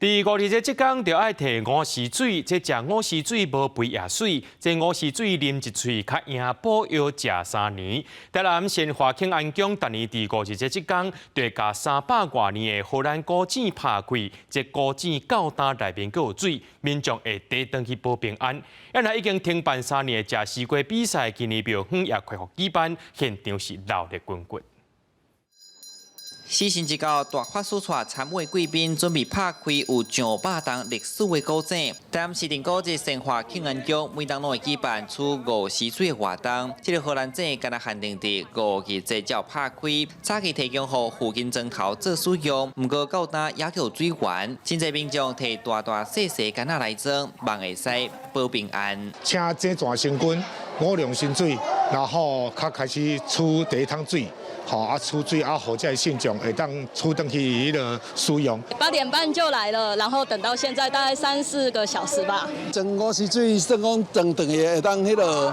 佇五日節這工就愛提午時水，這食午時水無肥也媠，這午時水啉一喙較贏補藥食3年。台南善化慶安宮逐年佇五日節這工，就會共300外年的荷蘭古井拍開，這古井到今內面閣有水，民眾會提轉去保平安。啊若已經停辦三年的食絲瓜比賽，今年廟方也恢復舉辦，現場是鬧熱滾滾。時辰一到，大法師帶參會貴賓準備拍開有上百冬歷史的古井。台南市定古蹟善化慶安宮每冬攏會舉辦取午時水的活動。這个荷蘭井敢若限定佇五日節才拍開，早期提供予附近莊頭做使用，毋過到今猶閣有水源。真濟民眾提大大細細矸仔來裝，望會使保平安。請井泉神君五龍神水，然後較開始取第一桶水。吼啊，取水啊，予這个信眾會當取轉去彼个使用。 8點半就來了，然後等到現在大概三四個小時吧。裝午時水算講裝轉去會當彼个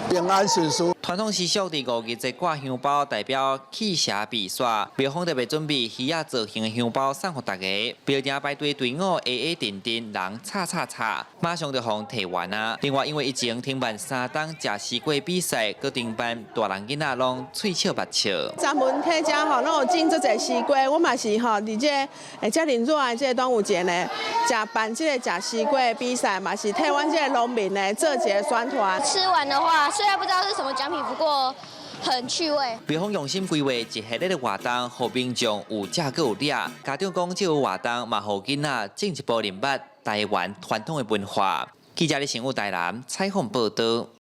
平安順遂。傳統習俗佇五日節掛香包，代表驅邪避煞。廟方特別準備魚仔造型的香包送予大家。廟埕排隊隊伍挨挨陣陣，人吵吵吵，馬上就予提完啊。另外，因為疫情停辦三冬食絲瓜比賽，閣停辦，大人囡仔攏喙笑目笑。專門去遮吼，攏有種足濟絲瓜，我嘛是吼，佇這個遮爾熱的這个端午節呢，食辦這个食絲瓜的比賽，嘛是替阮這个農民呢做一個宣傳。吃完的話，雖然不知道是什麼獎品，不過很趣味。廟方用心規劃一系列的活動，予民眾有食閣有掠。家長講，這个活動嘛，予囡仔進一步認捌台灣傳統的文化。記者李成武台南採訪報道。